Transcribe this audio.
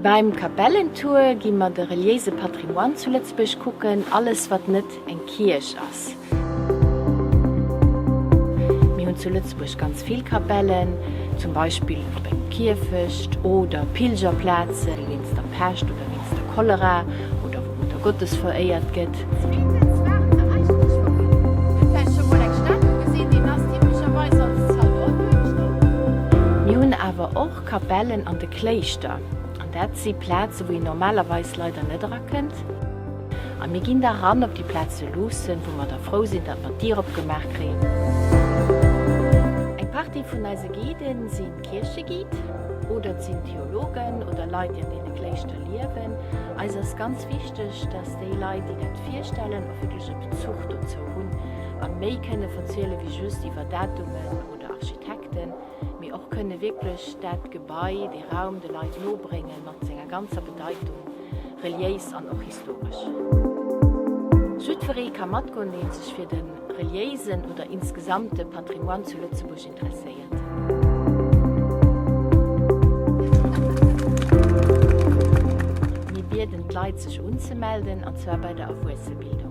Beim Kapellentour gi mer de reliéise Patrimoine zu Lëtzebuerg kucken, alles wat net eng Kierch ass. Mir hunn zu Lëtzebuerg ganz vill Kapellen, zum Beispill op engem Kierfecht oder Pilgerplaze wéinst der Pescht oder wéinst der Cholera oder wou d'Mutter Gottes veréiert gëtt. Mir hunn awer och Kapellen an de Kléischter, an dat si Plaze wou een normalerweis leider net erakënnt. A mir ginn da ran op déi Plaz ze luussen, wou mer da frou sinn, datt mer d'Dier opgemaach kréien. Eng Partie vun eise Guiden si Kiercheguide oder et sinn Theologen oder Leit, déi an deene Kléischter liewen. Eis ass ganz wichteg, datt déi Leit, déi dat virstellen, och wierklech e Bezuch dozou hunn a méi kënne verziele wéi just iwwer Datumen oder Architekten, mee och kënne wierklech dat Gebai, dee Raum de Leit nobréngen mat senger ganzer Bedeitung. reliéis an och historesch. Jiddweree ka matgoen, dee sech fir de reliéisen oder insgesamt de Patrimoine zu Lëtzebuerg interesséiert. Mir bieden d'Leit sech unzemelden, an zwar bei der Erwuessebildung.